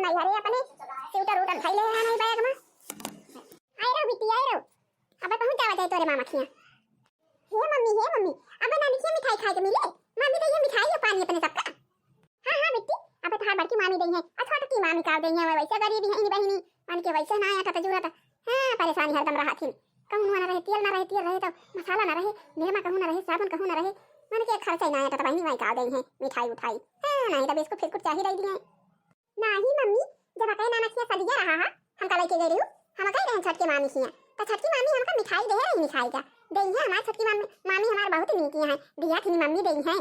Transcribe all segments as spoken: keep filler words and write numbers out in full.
नहीं, अरे अपने स्वेटर उटर धइले है नहीं बैग में। आए रहो बिट्टी, आए रहो। अब पहुँच जावा जाए तोरे मामा खिया। हे मम्मी, हे मम्मी, अब नानी खिया मिठाई खाए के मिले। मम्मी तो ये मिठाई है पानी अपने सबका। हाँ, हाँ बिट्टी, अब तोहार बड़की मामी दई है, आ छोटकी मामी का दई है, वैसे गरीबी है इन बहिनी, मन के वैसे ना आटा जुरत। हाँ, परेशानी हरदम रहत हिन। कहूँ नून ना रहे, तेल ना रहे, तेल रहे तो मसाला ना रहे, निरमा कहूँ ना रहे, साबुन कहूँ ना रहे, मन के खर्चा ही ना आटा तो बहिनी माई का दई है, मिठाई उठाई। हाँ, नहीं तो बिस्कुट फिस्कुट चाही दई दिए। नाही मम्मी, जब अकई नाना खिया सदिया रहा हा, हमका लेके गई रहू, हम गई रहन छोटकी मामी खिया, तो छोटकी मामी हमका मिठाई दे रही, मिठाई का दे है हमार छोटकी मामी, मामी हमार बहुत नीक है, दिया थी मम्मी दे है।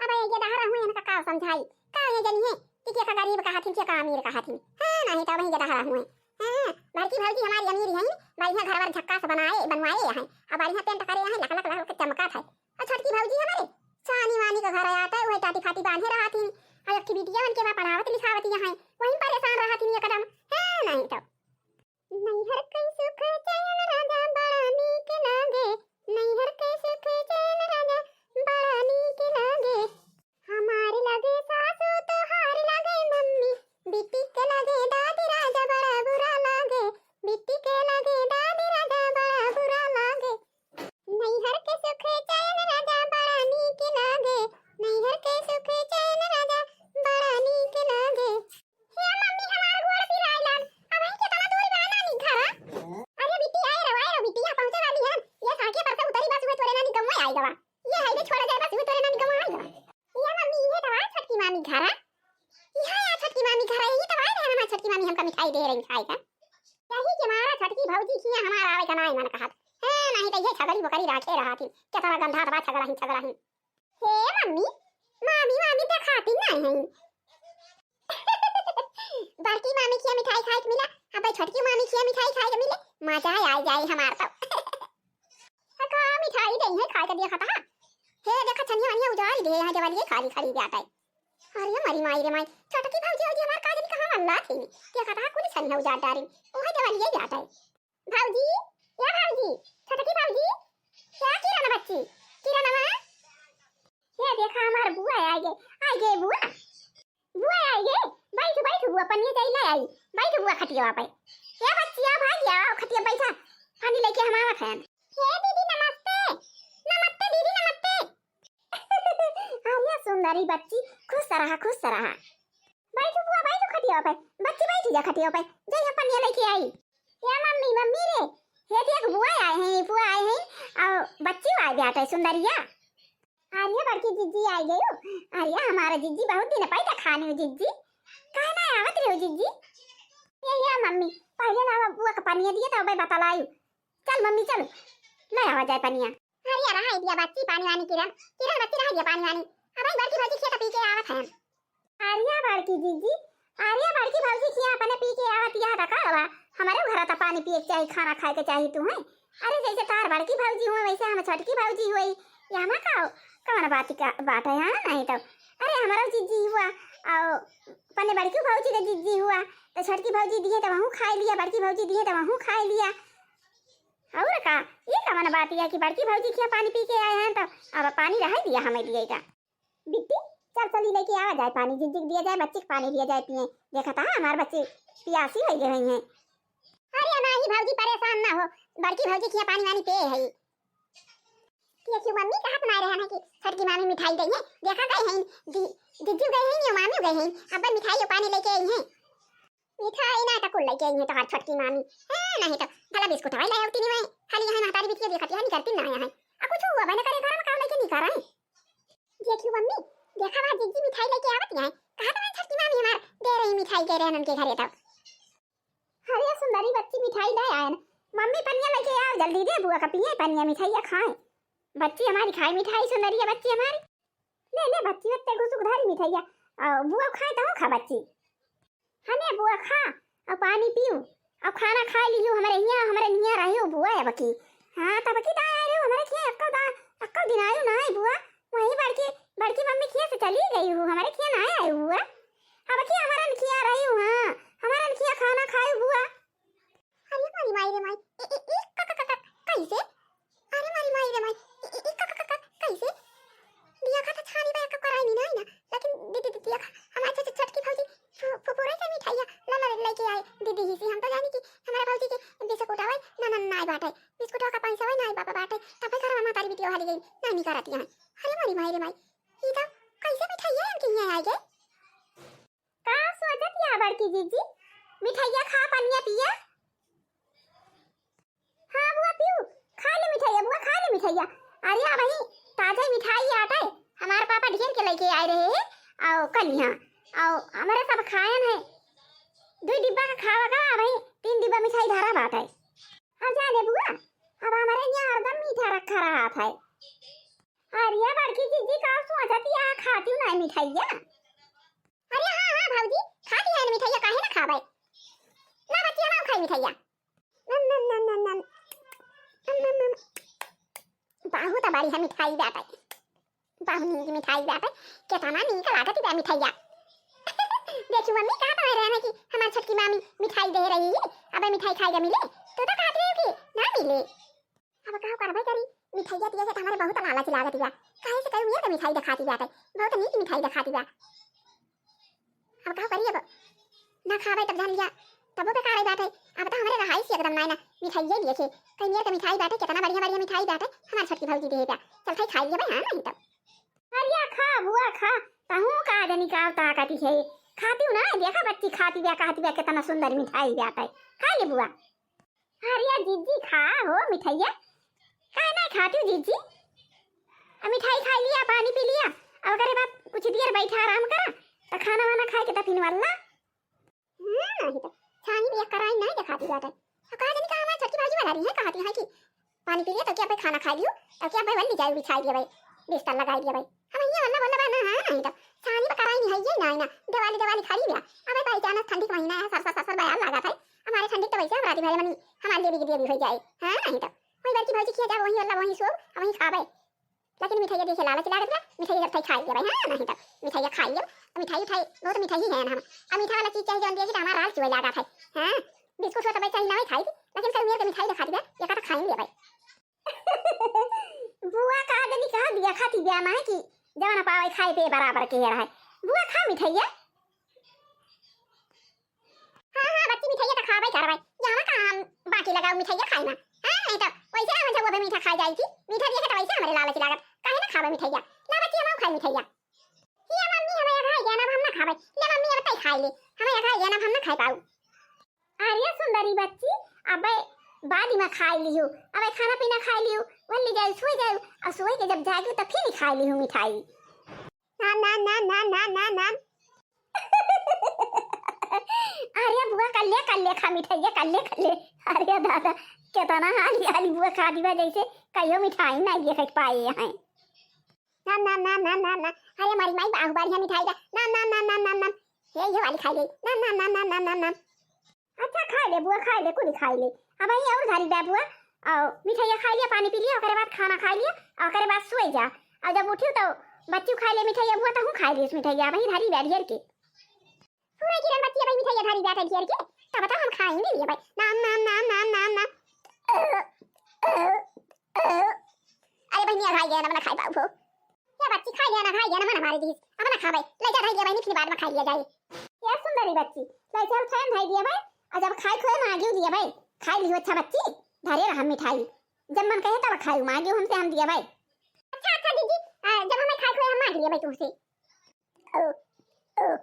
अब ये दहरा हुए इनका का समझाई, का ये जनी है कि के का गरीब कहा थी, के का अमीर कहा थी। हाँ, नहीं तो वही दहरा हुए। हाँ, बड़की भौजी हमारी अमीर है, बढ़िया घर वर झक्कास बनाए, बनवाए हैं, अब बढ़िया पेंट करे हैं, लक लक लक लक चमका था। और छोटकी भौजी हमारे छानी वानी का घर आया था, वही टाटी फाटी बांधे रहा थी, और एक ठे बिटिया उनके वहाँ पढ़ावत लिखावत यहाँ है, वहीं परेशान रहा थी एकदम। हाँ, नहीं तो। नैहर के सुख चैन राजा बड़ा नीक लागे, नैहर के सुख चैन राजा बड़ा नीक लागे। हमार लागे सासू, तोहार लागे मम्मी, बिट्टी के लागे दादी राजा बड़ा बुरा लागे, बिट्टी के लागे दादी राजा बड़ा बुरा लागे। नैहर के सुख चैन राजा बड़ा नीक लागे, नैहर के सुख चैन राजा बड़ा नीक लागे। हे मम्मी, हमार गोड़ पिराए लाग। अबहीं केतना दूर बा नानी घर? अरे बिट्टी, आए रहो, आए रहो बिट्टी, यहाँ पहुँचे वाली है। ये सड़के पर से उतरी बस, उहे तोरे नानी गौवा आए गवा। ये है, ये छोड़ा जाए बस, उहे तोरे नानी गौवा आए गवा। ये मम्मी, ये तो आ छोटकी मामी घर है। ये है आ छोटकी मामी घर है, ये तो आए रहे हमार छोटकी मामी, हमका मिठाई दे रही खाए का। यही के मारा छोटकी भौजी खिया हमार आवे का नाई मन कहत। हाँ, नहीं तो ये छगरी बकरी राखे रहा थी। केतना गंधात बा छगड़ा ही, छगड़ा ही। हे मम्मी, मामी, मामी देखाती नहीं है। बड़की मामी खिया मिठाई खाए के मिला, अब छोटकी मामी खिया मिठाई खाए के मिले, मजा आ जाए हमार तो। का मिठाई दे है खाए के देखा था। हे देखा छनिया वनिया उजाड़ दे है, जवलिए खाली खाली जाता है। अरे मरी माई रे माई, छोटकी भौजी, भौजी हमार का जानी कहाँ मल्ला थी। देखा था कुल छनिया उजाड़ डारी, ओहे जवलिए जाता है। भौजी, या भौजी, छोटकी भौजी, या किरण बच्ची, किरण माँ, ये देखा हमार बुआ आइ गए, आइ गए बुआ, बुआ आइ गए, बैठ बैठ बुआ, पनिया जाई ले आई, बैठ बुआ खटिया पे। ये बच्ची आओ भाई आओ खटिया बैठा, पानी लेके हम आवत हैं। हे दीदी नमस्ते, नमस्ते दीदी नमस्ते। अरे सुंदरी बच्ची, खुश रहा, खुश रहा। बैठो बुआ, बैठो खटिया पे। बच्ची बैठी जा खटिया पे। जई हम पनिया लेके आई। या मम्मी, मम्मी रे, हे देख बुआ आए हैं, बुआ आए हैं। और बच्ची आए बाटे सुंदरिया। अरे बड़की जिज्जी आइ गई हो। अरे हमारा जिज्जी बहुत दिन पहले खानी हो जिज्जी। काहे ना आवत रहो जिज्जी? ये, ये मम्मी, पहले ना बुआ का पनिया दिए तो अबे बतलाई। चल मम्मी चल, ले आवा जाए पनिया। अरे रहा दिया बच्ची पानी वानी किरण, किरण बच्ची रहा दिया पानी वानी। अब बड़की भौजी खेत पी के आवत है। अरे बड़की जिज्जी, अरे बड़की भौजी खिया अपने पी के आवत यह रखा हवा। हमारे घर त पानी पिए के चाही, खाना खाए के चाही तू है। अरे जैसे तार बड़की भौजी हुए वैसे हम छोटकी भौजी हुई। यहाँ का कौन बात का बात है यहाँ नहीं तो। अरे हमारा जिज्जी हुआ और अपने बड़की भौजी के जिज्जी हुआ तो छोटकी भौजी दिए तो वहूँ खाए लिया, बड़की भौजी दिए तो वहूँ खाए लिया। और का, ये कवन बात है कि बड़की भौजी खिया पानी पी के आए हैं तो अब पानी रह दिया हमें दिए का। बिट्टी, चल चली लेके आवा जाए पानी, जिज्जी के दिया जाए, बच्ची के पानी दिया जाए पिए। देखा था हमार बच्ची पियासी हो गई हैं। अरे नाही भौजी परेशान ना हो, बड़की भौजी खिया पानी वानी पिए है। देखियो मम्मी कहत ना रहे हैं कि छोटकी मामी मिठाई गई है, देखा गए हैं, जी, जिज्जी गए हैं, यो मामी गए हैं, अब मिठाई यो पानी लेके आई हैं। मिठाई ना तो कुल लेके आई है तोहार छोटकी मामी। ए, नहीं तो भला बिस्कुट हवाई ले आवती नहीं है। खाली यहाँ महतारी बिटिया देखती है, नहीं करती ना है। आ कुछ हुआ बने करे घर में काम लेके नहीं कर रहे। देखियो मम्मी, देखा वहाँ जिज्जी मिठाई लेके आवती है। कहा था छोटकी मामी हमार दे रही मिठाई के रहन उनके घरे तब। अरे सुंदरी बच्ची मिठाई ले आयन। मम्मी पनिया लेके आओ जल्दी दे बुआ का पिए पनिया मिठाइया खाए। बच्ची हमारी खाए मिठाई सुंदरी है बच्ची हमारी। ले ले बच्ची ओत्ते घुसुक धारी मिठाइया। आ, बुआ खाए तो खा बच्ची। हमें बुआ खा, और पानी पीऊ, और खाना खा लियो, हमरे हिया, हमरे निया रहियो बुआ अब की। हाँ, तब की दाई आए रहो, हमरे खिया अक्को दा, अक्को दिन आयो ना है बुआ, वही बड़की, बड़की मम्मी खिया से चली गई हूँ, हमरे खिया ना आए बुआ। अब की हमारन खिया रही हूँ, हाँ, हमारन खिया खाना खाए बुआ। अरे मारी माई रे माई, ए, ए, ए, क, क, क, क, कैसे? अरे मारी माई रे माई, ए, ए, ए, क, क, क, क, कैसे? दिया खा तो छानी बा, का कराई नहीं ना, ना, लेकिन दे, दे, दे, दिया खा, हमारे छोटे, छोटकी भौजी, पु-, पु-, पूरा ही दिहिसी हम तो जानी कि हमारे भौजी के बिस्कुट आवै ना, ना, नाई बाटै, बिस्कुट का पैसा आवै नाई बापा बाटै, तब घर में तारी बिटिया हाली गई, नाई निकरत यहाँ। अरे मोरी माई रे माई, ई तो कैसे मिठाइया इनके यहाँ आ गए? का सोचत या बड़की जीजी? मिठाइया खा, पनिया पिया। हाँ बुआ पीऊ, खा ले मिठाइया बुआ, खा ले मिठाइया। अरे अबही ताजा मिठाई आटै, हमार पापा ढेर के लेके आए रहे हैं, आओ कल यहाँ, आओ हमारे सब खायन है, दुई डिब्बा का खावा का, अबही तीन डिब्बा मिठाई धरा बाटै। हाँ जाने बुआ, अब हमारे यहाँ हरदम मीठा रखा रहा था। अरे बड़की जीजी का सोचत या खाती ना मिठाइया? अरे हाँ, हाँ भौजी, खाती है मिठाइया, काहे ना खाबै? ना बच्ची, हम खाई मिठाइया। नम, नम, नम, नम, नम। नम, नम, नम। बहुत बढ़िया मिठाई बाटै, बहुत नीक मिठाई बाटै, केतना नीक लागत बा मिठाइया। देखी मम्मी, कहा तो रहे हैं कि हमार छोटकी मामी मिठाई दे रही है, अब मिठाई खाए के मिले, तो तो कहत रहे हो कि ना मिले। अब का करबै करी, मिठाइया दिया से तो हमारे बहुत लालच लागत बा, काहे से कई मेर के मिठाई दिखाती बाटै, बहुत नीक मिठाई दिखाती बा। अब का करी, अब ना खाबै तब जान लिया, तबो बेकार ही बाटै। अब तो हमारे रहाई से एकदम नाई ना, मिठाइये दिए के, कई मेर के मिठाई बाटै, कितना बढ़िया बढ़िया मिठाई बाटै, हमार छोटकी भौजी दे बा, चल खाई, खाई लेबै, हाँ नहीं तब। अरे खा बुआ खा, तहूँ का जनी का ताकती है, खाती हूँ ना, देखा बच्ची खाती बा, कहती बा कितना सुंदर मिठाई बाटै, खा ले बुआ। अरे जीजी खा हो मिठाइया, काहे ना खाती हो जीजी? अब मिठाई खाई लिया, पानी पी लिया, अब ओकरे बाद कुछ देर बैठा आराम करा, तो खाना वाना खाए के तो फिर वाला। हाँ, नहीं तो छानी भी एक कराई नहीं दिखाती बाटै। अब कहा जानी का हमार छोटकी भौजी वाला रही है, कहती है कि पानी पी लिया, तो क्या भाई खाना खा लियो, तो क्या भाई वल्ली जाए बिछाई दिया भाई, बिस्तर लगाई दिया भाई। हम ये वाला बोला बा ना, हाँ, नहीं तो छानी पर कराई नहीं है, ये ना, ना, दिवाली, दिवाली खड़ी बा। अबे भाई जाना ठंडी का महीना है, सरसर, सरसर बयार लागत है। हमारे ठंडी तो वैसे हम राती भर मनी, हमारे लिए भी, लिए भी हो जाए। हाँ, नहीं तो वही बड़की भौजी किया जाए, वही अल्लाह, वही सोब, वही खाबे। लेकिन मिठाइया देखे लालच लागत बा, मिठाइया जब तक खाई लेबै, हाँ, नहीं तो मिठाइया खाई लेब, तो मिठाई उठाई, बहुत मिठाई है ना हम। अब मीठा वाला चीज चाहिए, जौन दिए कि तो हमारा लालच हुए लागत है, हाँ। बिस्कुट हो तो भाई चाहे ना खाई, लेकिन कल मेर के मिठाई दिखाती बा, एका तो खाई लेबै। बुआ का जनी कहा दिया खाती बा ना है कि जवन पावे खाए पे बराबर के रहे। बुआ खा मिठाइया। हाँ, हाँ, बच्ची मिठाइया तो खाबै करबै। यहाँ का हम बाकी लगाओ मिठाइया खाई ना। हाँ, नहीं तो वैसे हम जब मीठा खा जाई थी, मीठा दिए के तो वैसे हमारे लालच लागत। काहे ना खाबै मिठाइया? ला बच्ची, हम खाई मिठाइया। ये मम्मी, हमें यहाँ खाई गया ना, अब हम ना खाबै। ले मम्मी, अब तई खाई ले। हमें यहाँ खाई गया ना, अब हम ना खाई पाऊ। अरे सुंदरी बच्ची, अबे बाद में खाई लियो। अबे खाना पीना खाई लियो, वल्ली जाओ, सोई जाओ। और सोई के जब जागो तो फिर खाई लियो मिठाई। नाम, नाम, नाम, नाम, नाम, नाम, नाम। अरे बुआ, कल्ले, कल्ले खा मिठाइया, कल्ले, कल्ले। अरे दादा, कितना हाली, हाली बुआ खा दिवा, जैसे कहियो मिठाई ना ये खाई पाए हैं। नाम, नाम, नाम, नाम, नाम, नाम। अरे हमारी माई, बाहु बारी है मिठाई का। नाम, नाम, नाम, नाम, नाम, नाम। ये, ये वाली खाई गई। नाम, नाम, नाम, नाम, नाम, नाम, नाम। अच्छा, खाई ले बुआ, खाई ले, कुल खाई ले। अब यही और धारी बा बुआ, और मिठाइया खाई लिया, पानी पी लिया, ओकरे बाद खाना खाई लिया, और ओकरे बाद सोई जा। और जब उठियो तो बच्चू खाई ले मिठाइया बुआ, तहूँ खाई ले उस मिठाइया, वही धारी बा ढेर के। पूरा किरण बच्ची भाई मिठाइया धारी बा ढेर के, तब तो हम खाई नहीं लिए भाई। नाम, नाम, नाम, नाम, नाम, नाम। अरे बहनिया, खाई गया ना, मना खाई पाऊ हो। या बच्ची खाई गया ना, खाई गया ना, मना मारे दीस। अब ना खाबे, ले जा, धाई दिया भाई, निकली बाद में खाई लिया जाए। या सुंदरी बच्ची, ले चल फैन धाई दिया भाई, और जब खाई खोए मांगियो दिया भाई, खाई लियो अच्छा बच्ची, धरे रहा मिठाई, जब मन कहे तब खाई, मांगियो हमसे हम दिया भाई। अच्छा, अच्छा दीदी, आ, जब हमें खाई खोए हम मांग लिया भाई तुमसे। ओ, ओ,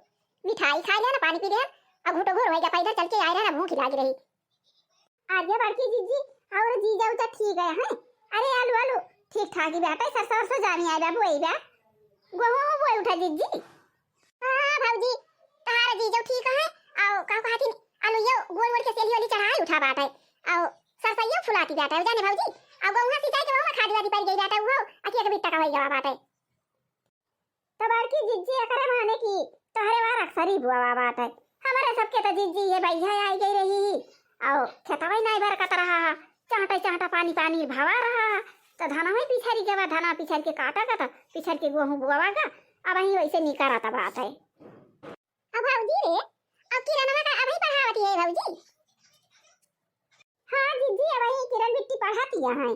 मिठाई खाई लिया ना, पानी पी लिया, अब घूटो घूर हो गया, पैदल चल के आए रहे ना, भूख लागी रही। अरे बड़की जीजी, और जीजा उजा ठीक है, हैं? अरे आलू, आलू ठीक ठाक ही बाटे, सरसों, सरसों जानी आए बा, बोई बा। गोहूँ बोई उठा जीजी। हाँ भौजी, तहार जीजो ठीक है, और का कहती, आलू यो गोल गोल के सेली वाली चढ़ाई उठा बाटे, और सरसैया फुलाती बाटे, जाने भौजी, और गोहूँ सिंचाई के वो में खादी वादी पड़ गई बाटे, वो अखिया के बिट्टा का हो गया बाटे। तो बड़की जिज्जी एकरे माने कि तोहरे वार अक्सर ही बुआ बात है। हमरे सबके तो जिज्जी ये भैया आई गई रही, और खेतवा ही नहीं बरकत रहा, चांटा चांटा पानी पानी भावा रहा, तो धनवा ही पिछड़ी गवा, धनवा पिछड़ के काटा का, तो पिछड़ के गोहूँ बुआवा का, अब वहीं वैसे निकरत बात है। अब भौजी रे, अब किरणवा का अबही पढ़ावत है भौजी? हाँ जिज्जी, अबही किरण बिट्टी पढ़त है,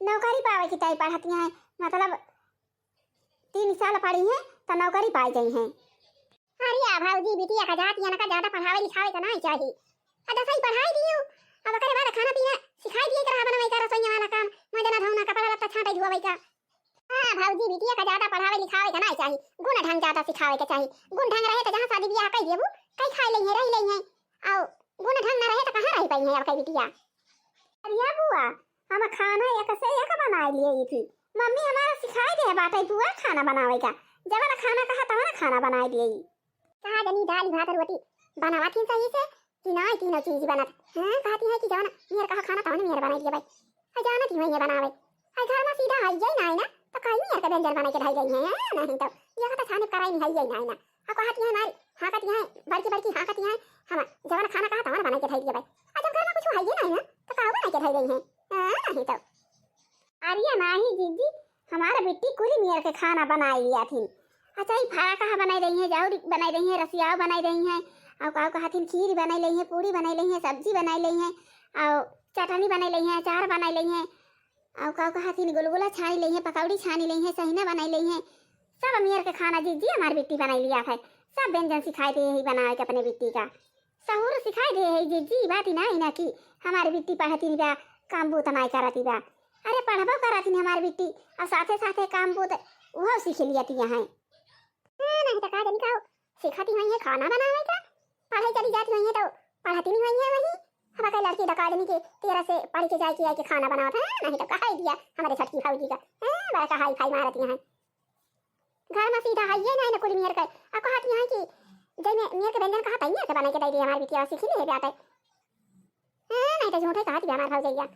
नौकरी पावे की तय पढ़त है, मतलब तीन साल पढ़ी है तो नौकरी पाई गई है। अरे या भौजी, बिटिया का जात या ना का ज्यादा पढ़ावे लिखावे का नहीं चाहिए। आ दसई पढ़ाई दियो, अब ओकरे बाद खाना पीना सिखाई दिए, करहा बनवाई का, रसोइया वाला काम, मजना धोना, कपड़ा लत्ता छांटे धोवई का। हाँ भौजी, बिटिया का ज्यादा पढ़ावे लिखावे का नाई चाही, गुण ढंग ज्यादा सिखावे के चाही। गुण ढंग रहे तो जहाँ शादी बियाह कई देबू, कई खाई लेइहे, रही लेइहे। अउ गुण ढंग ना रहे तो कहाँ रही पइहे अब कई बिटिया। अरे बुआ, हम खाना एक से एक बनाए लिए थी, मम्मी हमारा सिखाई दे बाटे बुआ खाना बनावे का, जवन खाना कहा तवन खाना बनाए लिए। कहा जनी दाल भात रोटी बनावा थी सही से, कि नाई तीनों चीज बनत। हाँ, कहती है कि जवन मेर कहा खाना तवन मेर बनाई दिया भाई। आ जानत ही होइए बनावे। आ घर में सीधा है ये नाई ना, तो कहीं मेर के व्यंजन बनाई के धई गई है, हाँ, नहीं तो यह तो छाने कराई नहीं है ये नाई ना। आ कहती है हमारी, हाँ कहती है, बड़की बड़की हाँ कहती है, हम जवन खाना कहा तवन बनाई के धई दिया भाई। आ जब घर में कुछ है ये नाई ना, तो कहा बनाई के धई गई है, हाँ, नहीं तो। अरे नाही जीजी, हमार बिट्टी कुली मेर के खाना बनाई लिया थी। अच्छा, ई फारा कहा बनाई रही है, जाउर बनाई रही है, रसियाव बनाई रही है, अउ का कहथिन खीर बनाई रही है, पूड़ी बनाई रही है, सब्जी बनाई रही है, अउ चटनी बनाई रही है, अचार बनाई रही है, अउ का कहथिन गुलगुला छानी रही है, पकौड़ी छानी रही है, सहिना बनाई रही है। सब मेर के खाना जीजी हमार बिट्टी बनाई लिया है। सब व्यंजन सिखाई दे ही बनावे के अपने बिट्टी का। सहूर सिखाई दे है जीजी, बात ही ना, ही ना कि हमार बिट्टी पढ़ती बा, काम बूत नाई करती बा। अरे पढ़बो करत ही हमार बिट्टी, अउ साथे साथे काम बूत उहो सीख लियत ही है। हाँ, नहीं तो का जनी का सीखती हुई है खाना बनावे का, पढ़े चली जाती हुई है तो पढ़ती नहीं हुई है वही। हम कई लड़की डका जनी के तेरह से पढ़ के जाए के, आए के खाना बनावत है, नहीं तो कहा दिया हमारे छोटकी भौजी का, हाँ, बड़ा कहाई फाई मारती है। घर में सीधा है ये नहीं ना कुली मेर के, आ कहती है कि जैमे मेर के व्यंजन कहा तैयार के बनाई के दे दिए हमार बिटिया सीखी ले बाटे। हाँ, नहीं तो झूठे कहती हमार भौजैया।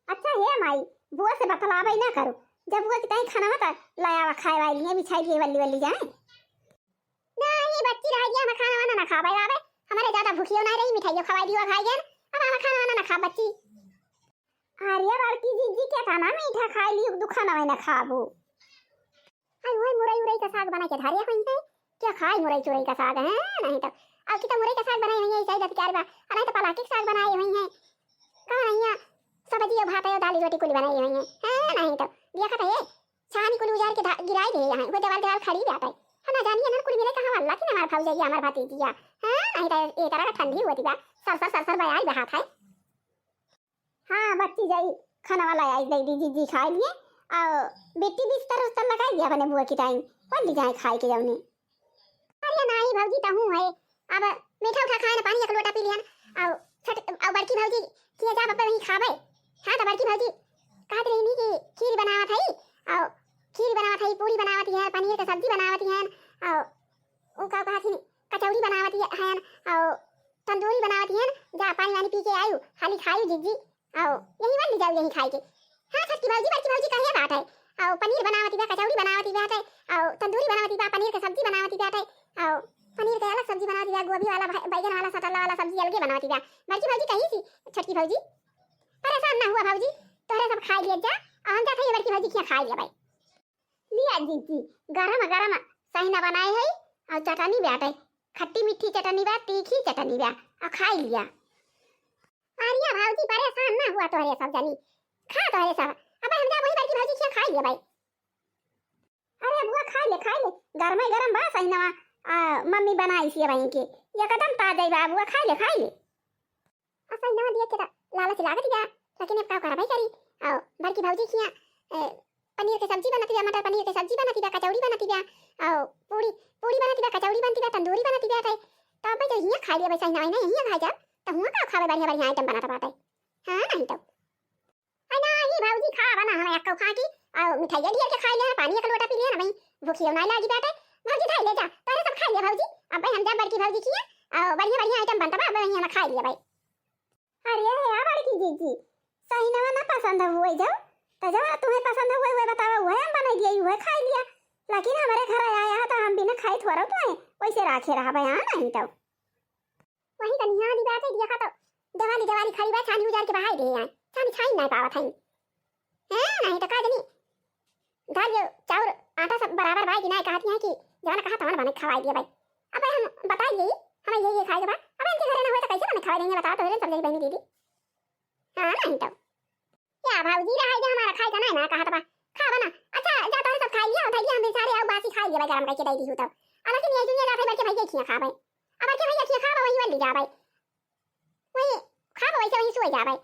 अच्छा हे माई, बुआ से बतलावे ना करो, जब बुआ की तई खाना मत लाया खाए वाली है, बिछाई दिए वल्ली वल्ली जाए। नहीं बच्ची, रह गया, हम खाना वाना ना खावे आवे, हमारे ज्यादा भूखियो ना रही, मिठाइयो खवाई दियो खाई गन, अब हम खाना वाना ना खा बच्ची। अरे बड़की जीजी के तना मीठा खाई लियो, दुखा ना ना खाबू। आई ओए मुरई उरई का साग बना के धरे हुई है, क्या खाई मुरई चुरई का साग है, नहीं तो अब की तो मुरई का साग बनाई हुई है, चाहे दस चार बार, नहीं तो पलाकी के साग बनाई हुई है, कहाँ नहीं है, सब्जी और भात और दाल रोटी कुल बनाई हुई है, हैं, नहीं तो देखा था ये छानी कुल उजार के धा-, गिराई दे यहाँ, वो देवाल देवाल खड़ी जाता है। हम ना जानिए ना कुल मिले कहाँ वाला कि हमार भौजैया, हमार भतीजिया। हाँ, नहीं तो ये तरह का ठंडी हुआ थी बा, सर सर सर सर बयाई बहात है। हाँ, बच्ची जाई, खाना वाला आई दे दी जीजी खाए लिए। और बेटी बिस्तर उस्तर लगाई दिया बने बुआ की टाइम, पढ़ ली जाए खाए के जाऊनी। अरे नाही भौजी, तहूँ है। अब मीठा उठा खाए ना, पानी एक लोटा पी लिहन। अउ छठ, अउ बड़की भौजी किया जा बप्पा वहीं खाबे। हाँ, तो बड़की भौजी कहत रही नी कि खीर बनावत है, अउ खीर बनावत है, पूरी बनावत है, पनीर के सब्जी बनावत है, अउ उ का कहत ही, कचौड़ी बनावत है, अउ तंदूरी बनावत है। जा पानी वानी पी के आयु, हाली खायु जीजी। अउ यही वाली जाऊ यही खाए के। हाँ, छोटकी भौजी, बड़की भौजी कहे बात है। अउ पनीर बनावती बा, कचौड़ी बनावती बात है, अउ तंदूरी बनावती बा, पनीर के सब्जी बनावती बात है, अउ पनीर के अलग सब्जी बनावती बा, गोभी वाला, बै-, बैगन वाला, सटल्ला वाला सब्जी अलगे बनावती बा। बड़की भौजी कही थी, छोटकी भौजी, परेशान ना हुआ भौजी, तोहरे सब खाए लिया जा, अउ हम जाते हैं बड़की भौजी किया खाए लिया भाई। लिया जीजी, गरम गरम सहिना बनाए है, अउ चटनी बाटे, खट्टी मीठी चटनी बा, तीखी चटनी बा, अउ खाए लिया। अरिया भौजी परेशान ना हुआ तोहरे सब जनी। खा तोहरे सब। अबे हम जा वही बड़की भौजी खिया खाई ले भाई। अरे बुआ खाई ले, खाई ले। गरमे गरम बा सहिनवा। आ, मम्मी बनाई सी भाई के। एकदम ताजा बा बुआ, खाई ले, खाई ले। आ सहिनवा दिया के त लालच लागत बा। लेकिन अब का करबै करी? आओ, बड़की भौजी खिया, ए, पनीर के सब्जी बनती बा, मटर पनीर के सब्जी बनती बा, कचौड़ी बनती बा, आओ, पूरी, पूरी बनती बा, कचौड़ी बनती बा, तंदूरी बनती बा, ते। तो अब तो हियां खाई ले भाई सहिनवा, नहीं हियां खाई जा। त हुआं का खावे बढ़िया बढ़िया आइटम बनाता बाटे। हाँ, नहीं तो। आ नाही भौजी, खावा ना, हम एक खा की, आ मिठाइया ढेर के खाई ले, पानी एक लोटा पी ले ना भाई, भूखियो ना लागी बाटे। भौजी खाई ले जा, तोरे सब खाई ले भौजी। अब भाई हम जा बड़की भौजी किया, आ बढ़िया बढ़िया आइटम बनता बा, अब वही हम खाई ले भाई। अरे हे आ बड़की जीजी, सहिनवा ना पसंद हुए जाओ, तो जब तुम्हें पसंद हुए हुए बतावा, वह हम बनाई दिया, वह खाई लिया। लेकिन हमारे घर आया है तो हम बिना खाई थोड़ा तुम्हें वैसे राखे रहा भाई, हाँ नहीं तो। वही कनिया दी बात है, देखा तो दिवाली, दिवाली खड़ी बा, छानी उजार के बहाई दे आए, छानी छाई नहीं पावत है। हैं, नहीं तो का जनी, दाल ये चाउर आटा सब बराबर बा कि नहीं, कहती हैं कि जवन कहा तवन बने खवाई दिया भाई। अब भाई हम बताई यही, हमें ये, ये खाए के बा, अब इनके घरे ना होए तो कैसे बने खवाई देंगे, बताओ तो, सब जनी बहनी दीदी। हाँ, नहीं तो। या भौजी, रहाई दे, हमारा खाई का ना, ना कहा तबा। खाबा ना। अच्छा, जा तोरे सब खाई लिया, धैली हम बेचारे आउ बासी खाई लेबे, गरम करके दे दी हूँ तब। आ लेकिन ये दुनिया जाते बड़के भैया खिया खाबे। अब बड़के भैया खिया खाबे, वही वाली जाबे। वही खाबे, वैसे वहीं सोए जाबे।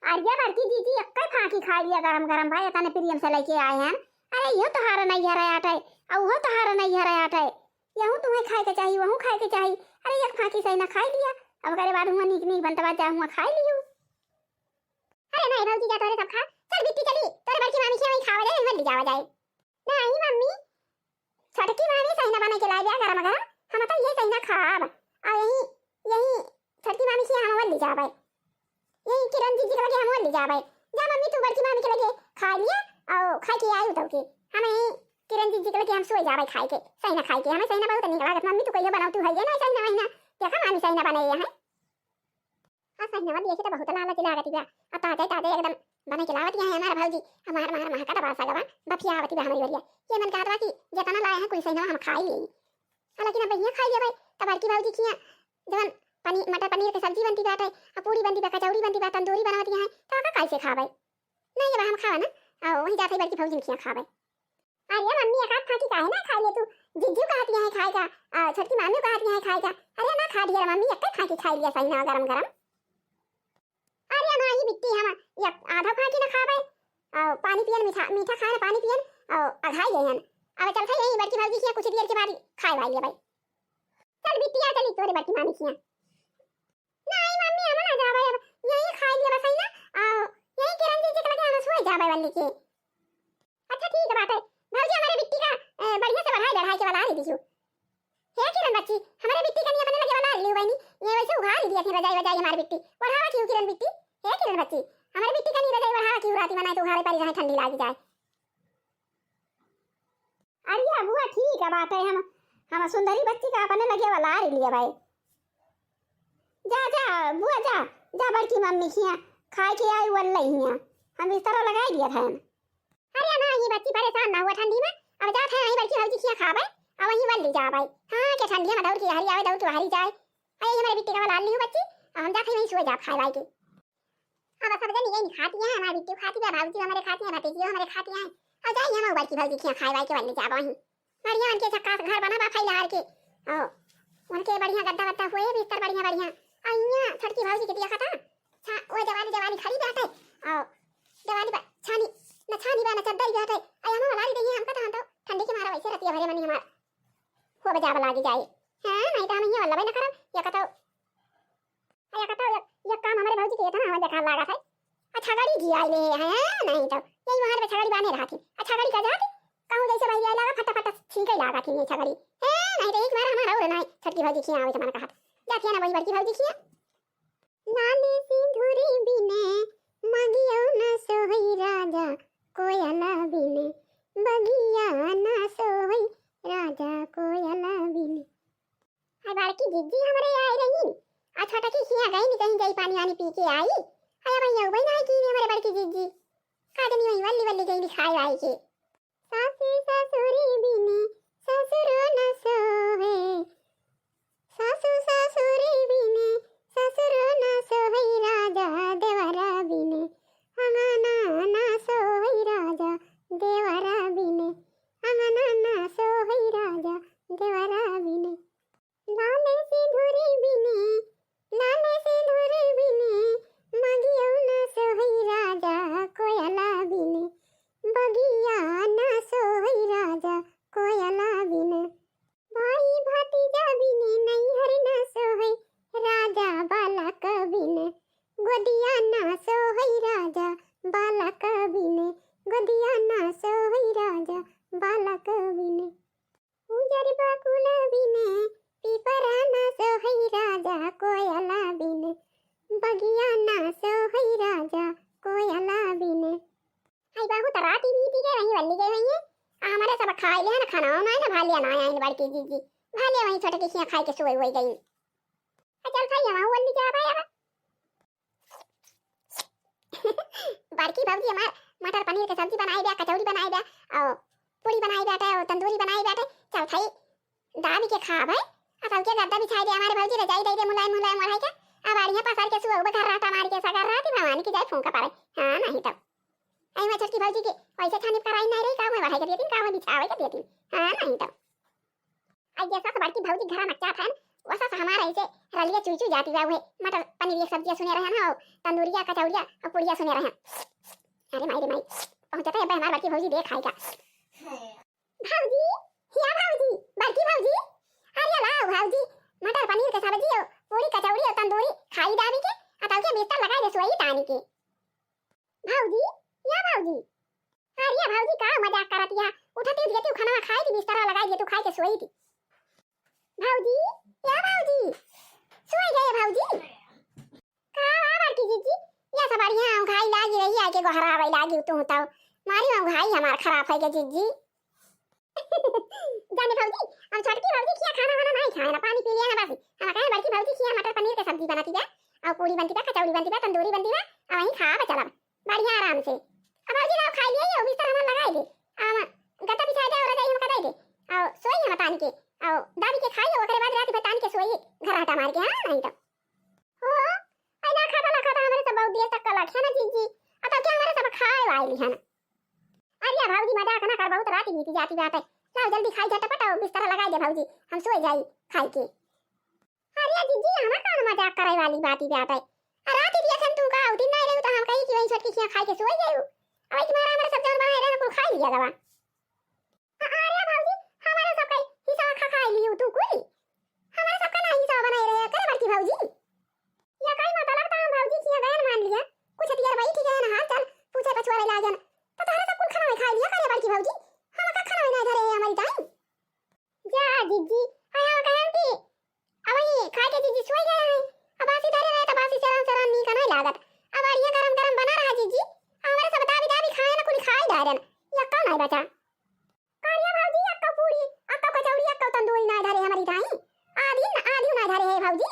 अरे बड़की जीजी, एक्कै फाँकी खाइ लिया गरम गरम भाई, एतने प्रेम से लइके आए हैं। अरे, इहो तोहार नैहर आटे, अउ उहो तोहार नैहर आटे। यहूँ तुहैं खाए के चाही, वहूँ खाए के चाही। अरे, एक फाँकी सही ना खाइ लिया, अब ओकरे बाद हुआँ नीक नीक बनत बा, जा हुआँ खाइ लियो। अरे नाहीं भौजी, जा तोहरे सब खा। चल बिट्टी चली, तोहरे बड़की मामी के वहीं खावा जाए, वहीं ले जावा जाए। नाहीं मम्मी, छोटकी मामी सहिना बनाइ के लाइ दिया गरम गरम, हम तो ये सहिना खाब। अउ यही, यही छोटकी मामी के हम वल्ली जाबे, यही किरण जीजी के लगे हम वल्ली जाबे। जा मम्मी, तू बड़की मामी के लगे खाइ लिया अउ खाइ के आई उतव के। हम यही किरण जीजी के लगे हम सोए जाबे खाइ के, सहिना खाइ के। हमें सहिना बहुत नीक लागत मम्मी, तू कहियो बनावतू है ये ना सहिना वहिना। देखा मामी सहिना बनाए हैं। हाँ, सहिनवा देखे तो बहुत लालची लागत बा। आ ताजे ताजे एकदम बनाइ के लावत है हमार भौजी। हमार, हमार महकत बा सगवा, बफियावत बा हमरी ओरिया। ये मन कहत बा कि जेतना लाए हैं कुल सहिनवा हम खाइ लेई। आ लेकिन अब हियाँ खाइ लेबै, तब बड़की भौजी खिया जवन पनीर, मटर पनीर के सब्जी बनती बाटे, आ पूरी बनती बा, कचौड़ी बनती बा, तंदूरी बनवती हैं, तो ओका कैसे खाबै? नहीं, अब हम खावा ना, आ वहीं जात है बड़की भौजी खिया खाबै। अरे मम्मी, एक आध फाँकी काहे ना खाइ ले तू? जिज्जू कहत हैं खाए का, आ, छोटकी मामी कहत हैं खाए का। अरे ना खा ढेर मम्मी, एक्कै फाँकी खाइ लिया सहिना गरम गरम। अरे माई बिट्टी, हम एक आधा फाँकी ना खाबै, आ, पानी पियन, मीठा, मीठा खाए ना पानी पियन, आ, अघाइ गए हन। अब चलत है यही बड़की भौजी खिया कुछ देर के बाद खाए वाली है भाई। चल बिट्टी, आ चली तोरे बड़की मामी खिया। नाहीं मम्मी, हम ना जाबै, अब यहीं खाइ लिया बस, है ना? आ, यहीं किरण जीजी के लगे हम सोए जाबै वल्ली के। अच्छा ठीक बाटे। भौजी, हमरे बिट्टी का, ए, बढ़िया से बढ़ाइ बढ़ाइ के वलारी दीजू। हे किरण बच्ची, हमरे बिट्टी का नहीं अपने लगे वलारी लियो बहिनी। ये वैसे उघारी दिया थी रजाई वजाई हमार बिट्टी। बढ़ावा क्यों किरण बिट्टी? हे किरण बच्ची, हमरे बिट्टी का नहीं रजाई बढ़ावा क्यों राती मनाए तो उघारे परी रहे ठंडी लागी जाए। अरे बुआ, ठीक है बात है, हम, हम सुंदरी बच्ची का अपने लगे वलारी लिया भाई। जा, जा, बुआ, जा, जा बड़की मम्मी खिया, खाए के आई वल्ले हिया। हम बिस्तरा लगाइ दिया था। अरे ना, ये बच्ची परेशान ना हुआ ठंडी में, अब जात है यहीं बड़की भौजी खिया खाबै, अब वहीं वल्ली जाबै। हाँ, के ठंडी में दौड़ के हरी आवे, दौड़ के हरी जाए। अरे, ये हमारे बिट्टी का वलार ली हूँ बच्ची, अब हम जात है वहीं सोए जाब खाए वाए के। अब सब जनी यही खाती हैं, हमारी बिट्टी खाती है, भौजी हमारे खाती हैं, भतीजी हमारे खाती हैं। और जाइए हम बड़की भौजी खिया खाए वाए के वल्ली जाब वहीं। बढ़िया उनके झक्कास घर बना बा फैलार के। ओ, उनके बढ़िया गद्दा वद्दा हुए, बिस्तर बढ़िया बढ़िया। आ इहाँ छोटकी भौजी के दिया खता। छा-, वो जवानी जवानी खड़ी बाटे। ओ, जवानी बा, छानी, न छानी बा, न चद्दर बाटे। आ हमें वलारी दही हमका तो, हम तो ठंडी के मारा वैसे रतिया भरे मनी हमार हो बजाब लागी जाए। हाँ, नहीं तो हम ये वल्लबे न करब। या कतो अरे कतौ एक, एक काम हमरे भौजी के इतना हवा देखा लागत है। अच्छा गाड़ी जी आइले है, नहीं तो यही वहाँ पे छगड़ी बांधे रहती। अच्छा गाड़ी का जाती, कहूँ जैसे बहिरी आए लागा, फटाफट छींके लागा थी ये छगड़ी। है, नहीं तो एक बार हमारा और नहीं, छोटकी भौजी खिया आवे तुम्हारा कहा। जाती है ना वही बड़की भौजी खिया। लाले सिंदूरी बिने, मगियो न सोहई राजा, कोयला बिने, बगिया न सोहई राजा, कोयला बिने। हाय बड़की जिज्जी हमरे आए रही, आ छोटकी खिया गई नी कहीं जाई पानी वानी पी के आई। हाय अब यहाँ उबई ना की हमरे बड़की जिज्जी, का जनी वही वल्ली वल्ली गई नी खाए आई के। सासी ससुरी बिने ससुरो न सोहे, सासु ससुरी बिने ससुरो न सोहे राजा देवरा बिने, अंगना ना सोहे राजा देवरा बिने, अंगना ना सोहे राजा देवरा बिने। लाले सिंदूरी बिने, लाले सिंदूरी बिने, मगियो न सोहई राजा कोयला बिने, बगिया न सोहई राजा कोयला बिने। भाई भतीजा बिने, नैहर न सोहई राजा बालक बिने, गोदिया न सोहई राजा बालक बिने, गोदिया न सोहई राजा बालक बिने। उजर बकुल बिने, पिपरा ना सोहई राजा कोयला बिने, बगिया ना सोहई राजा कोयला बिने। आई बहुत राती बीती के रही वल्ली गई हुई है। आ हमरे सब खाए ले ना खाना, ना ना भालिया ना आई बड़की जिज्जी, भालिया वहीं छोटकी खिया खाए के सोए हुए गई। आ चल भाई, हम वल्ली जाबे अब। बड़की भौजी हमार मटर पनीर के सब्जी बनाए बा, कचौड़ी बनाए बा, और पूरी बनाए बाटे, और तंदूरी बनाए बाटे। चल भाई, दाबी के खाब है। अब सबके गद्दा बिछाए दे हमारे भौजी, रजाई दे दे मुलायम मुलायम ओढ़ाई के। अब आड़िया पसार के सुबह उबे घर रहता मार के सगर राती भवानी की जाए फूंका पड़े। हाँ, नहीं तो। आई मैं छोटकी भौजी के वैसे छानी कराई नहीं रही, का मैं ओढ़ाई के देती, का मैं बिछावे के देती। हाँ, नहीं तो। आई जैसा से बड़की भौजी घरा नच्चा था, वैसा से हमारा ऐसे रलिया चुई चुई जाती बा, उहे मटर पनीर के सब्जिया सुने रहन, हाँ, तंदूरिया, कचौड़िया और पुड़िया सुने रहन। अरे माई रे माई, पहुँचत है अब हमार बड़की भौजी देख खाई का। भौजी, हिया भौजी, बड़की भौजी, अरे लाओ भौजी, मटर पनीर के सब्जी और पूरी कचौड़ी और तंदूरी खाई दाबी के, आ तब के बिस्तर लगाई दे सोई तानी के। भौजी, या भौजी, अरे भौजी का मजाक करत या, उठती दिए तू खाना खाई थी, बिस्तर लगाई दिए तू खाई के सोई थी। भौजी, या भौजी, सोई गए भौजी। का बा बड़की जीजी? या सब बढ़िया औंघाई लागी रही, आके गोहरावे लागी तू तो। मारी औंघाई हमार खराब है गे जीजी। जाने भौजी, हम छोटकी भौजी खिया खाना वाना नहीं खाए ना, पानी पी लिया ना बस। हम कहे बड़की भौजी खिया मटर पनीर के सब्जी बनती बा, और पूरी बनती बा, कचौड़ी बनती बा, तंदूरी बनती बा, और वहीं खा बा चलब बढ़िया आराम से। अब भौजी लाओ खाई लिए, ये बिस्तर हमार लगाई दे, हम गद्दा बिछाई दे और रजाई हम कदाई दे, और सोई हम तान के, और दाबी के खाई, ओकरे बाद रात भर तान के सोई, घर हटा मार के, हाँ नहीं तो। हो, ऐ ना खाता ना खाता, हमरे सब बहुत देर तक का लखे ना जीजी। अब तब के हमरे सब खाए वाली है ना। अरे भौजी मजाक ना कर, बहुत रात बीती जाती बात है। लाओ जल्दी खाई झटपट और बिस्तर लगाई दे भौजी, हम सोई जाई खाई के। अरे जीजी, हमार कौन मजाक करे वाली बात ही बात है। आ रात ही दिया हम तू का उठी नहीं रही तो हम कही कि वही छोटकी खिया खाई के सोई जाई। अब तुम्हारा हमरे सब जौन बनाए रहे कुल खाई लिया गवा। अरे भौजी, हमारे सब का हिस्सा खा खाई लियो तू कुल। हमारे सब का ना हिस्सा बनाए रहे करे बड़की भौजी। या कई मतलब तो हम भौजी किया गए मान लिया। कुछ दियर बैठ गए ना हाल चाल पूछे पछुआरे लागन। तो तोहरे सब कुल खाना में खाई लिया करे बड़की भौजी। हम का खाना में नहीं धरे है हमारी टाइम। जा जीजी, आया कहन की अब ये खा के जीजी सोई गए हैं। अब बासी धरे रहे तो बासी चरण चरण नीक नहीं लागत। अब बढ़िया गरम गरम बना रहा जीजी। हमारे सब दाबी दाबी खाए ना कुल खाई डारन। यक्का नहीं बचा। कारिया भौजी, अक्का पूरी, अक्का कचौड़ी, अक्का तंदूरी ना धरे हमारी ताई। आधी न, आधी ना धरे है भौजी।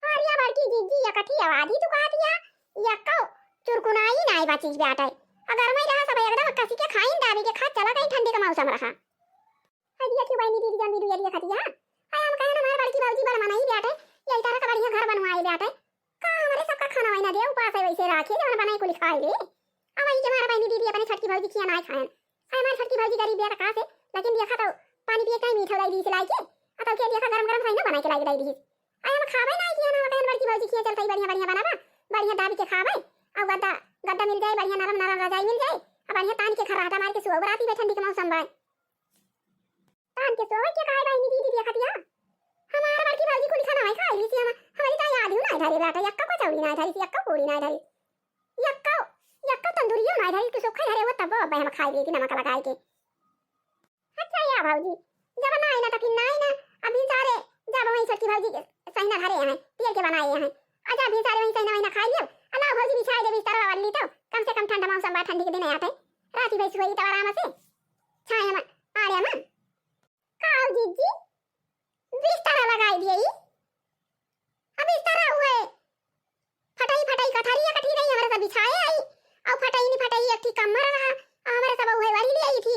कारिया बड़की जीजी, या कठी आवाज ही तू कहा दिया, या अक्का चुरकुनाई ना बची बाटे। अगर मैं रहा सब एकदम कसी के खाइन दाबी के खा चला गई, ठंडी का मौसम रहा। अरे देखियो बहनी दीदी जौन वीडियो देखा दिया। अरे हम कहे ना हमारे बड़की भौजी बड़ मनई बाटे, यही तरह का बढ़िया घर बनवाए बाटे। का हमरे सबका खाना वाना दे, उपास है वैसे राखी, जवन बनाई कुल खाई ले। अब वही के हमारा बहनी दीदी अपने छोटकी भौजी खिया ना खाएन। अरे हमारी छोटकी भौजी गरीब बिया का से, लेकिन देखा तो पानी पिए टाइम मीठा लाई दी से लाई के, अब के देखा गरम गरम खाई ना बनाई के लाई दी। अरे हम खावे ना किया ना, कहन बड़की भौजी खिया चलता ही बढ़िया बढ़िया बनावा, बढ़िया दाबी के खावे, और गद्दा, गद्दा मिल जाए, बढ़िया नरम नरम रजाई मिल जाए, अब बढ़िया तान के खर्राटा मार के सुबह राती में ठंडी के मौसम बाय। तान के सोवे के काहे बहिनी दीदी देखत या? हमार बड़की भौजी कुल खाना है खाई ली सी हम, हमारी ताई आधी ना धरे बाटे, यक्का कचौड़ी ना धरी सी, यक्का पूरी ना धरी, यक्का, यक्का तंदूरियो ना धरी, कि सूखा धरे हो तब अब हम खाई लेती नमक लगाए के। अच्छा या भौजी, जब ना आई ना तो फिर ना आई ना, अभी सारे जब वही छोटकी भौजी के सहिना धरे हैं, तेल के बनाए हैं, अच्छा अभी सारे वही सहिना वही ना खाई लियो, अल्लाह भौजी बिछाई दे बिस्तर वाली तो कम से कम ठंडा मौसम बा, ठंडी के दिन आते, राती भैंस हुई तो आराम से छाया में, आड़े में। का हो जीजी? बिस्तर लगाई दिए ई? अब बिस्तर हुए। फटई फटई कथरी कठी रही, हमरे सब बिछाए आई। और फटई नी फटई एक ठी कमर रहा, और हमरे सब हुए वरी ले आई थी।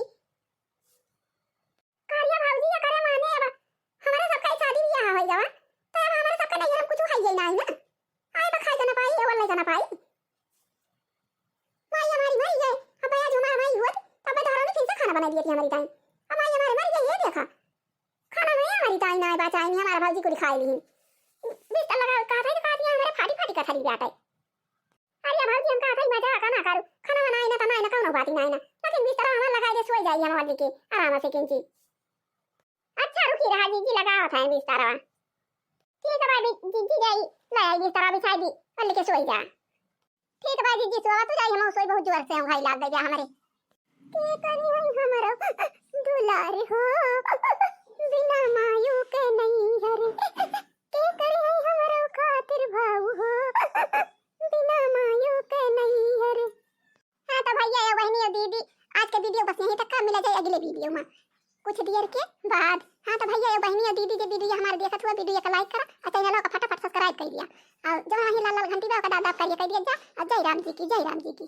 कारिया भौजी या करे माने अब हमरे सब का शादी बियाह हो गवा, तो अब हमरे सब का नैहर में कुछ है ही नहीं ना। आए बा खाए के ना पाई, एवल ले के ना पाई। माई हमारी मरी गए, अब आज हमार माई हुआ, तब मैं तोहरा ने फिर से खाना बनाई दिए थी हमारी ताई। अब माई हमारी मरी गए, ये देखा। खाना में हमारी ताई ना बचाई नहीं, हमारा भौजी को दिखाई ली। बिस्तर लगा, कहा था, कहा दिया, हमारे फाटी फाटी कथरी बाटे। अरे भौजी, हम कहा था, मजाक ना करू, खाना बनाए ना, तनाए ना, कौनो बात ही ना है ना, लेकिन बिस्तर हमार लगाई दे, सोई जाई हम वाली के, आराम से किंची। अच्छा, रुकी रहा जीजी, लगावत है बिस्तरवा। ठीक बा, बी-, जीजी जाई, ले आई बिस्तरवा बिछाई दी, पल्ली के सोई जा। ठीक बा जीजी, सोवा तू जाई, हम सोई, बहुत जोर से हम खाई लाग गया हमरे। के करी है हमरो दुलार हो, बिना मायू के नहीं हरे। के करी है हमरो खातिर भाऊ हो, बिना मायू के नहीं हरे। हाँ तो भैया, ए बहनी, ए दीदी, आज के वीडियो बस यहीं तक का, मिला जाए अगले वीडियो में कुछ देर के बाद। हाँ तो भैया, ए बहनी, ए दीदी, जे वीडियो हमारे देखत हुआ, वीडियो का लाइक करा और चैनल का फटाफट सब्सक्राइब कर दिया और जो वहीं लाल लाल घंटी बा ओका दाब दाब करिए, कर दिया जा। और जय राम जी की, जय राम जी की।